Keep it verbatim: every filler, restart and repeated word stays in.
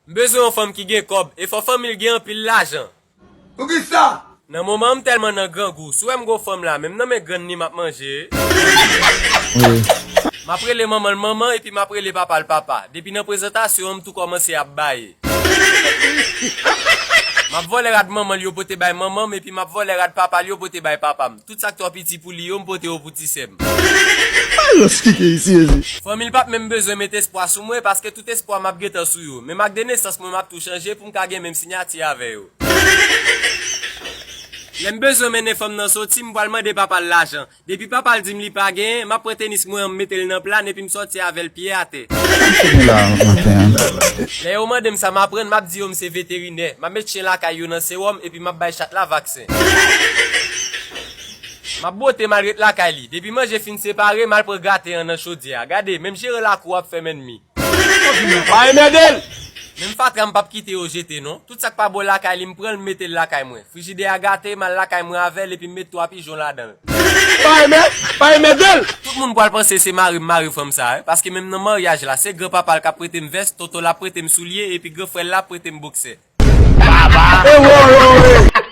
M bezwen yon fanm ki gen kòb, e fò fanmi l gen anpil lajan. Poukisa? Nan moman an, m tèlman nan grangou. Si w wè m gon fanm la, menm nan men grann li m ap manje. M ap rele manman l manman, epi m ap rele papa l papa. Depi nan prezantasyon an, m tou kòmanse ap baye. M ap vòlè rad manman l yo pote bay manman m, epi m ap vòlè rad papa l yo pote bay papa m. Tout sa k twò piti pou li yo, m pote yo pou ti sè m. Fanmi l p ap menm bezwen met espwa sou mwen, paske tout espwa m ap gentan sou yo. Menm ak de nesans mwen, m ap tou chanje pou m ka gen menm siyati avè yo. Lè m bezwen mennen fanm nan soti, m pral mande papa l lajan. Depi papa l di m li pa genyen, m ap pran tenis mwen an, m mete l nan pla n, epi m sòti avè l pye atè. Lè yo mande m sa m aprann, m ap di yo m se veterinè. M ap met chen lakay yo nan sewòm, epi m ap bay chat la vaksen. M ap bwote m al ret lakay li. Depi manje fin separe, m al pran graten an nan chodyè a. Gade, menm jeran lakou ap fè m ènmi. Pa enmède l! Menm fatra m p ap kite yo jete non. Tout sa k pa bon lakay li, m pran l, m mete l lakay mwen. Frijidè a gate, m al lakay mwen avè l, epi m met twa pijon ladan l. Pa enmè, pa enmède l! Tout moun pral panse se mari m mare fanm sa, wi. Paske menm nan maryaj la, se granpapa l k ap prete m vès, tonton l ap prete m soulye, epi gran frè l la ap prete m boksè. E wo, wo, wo.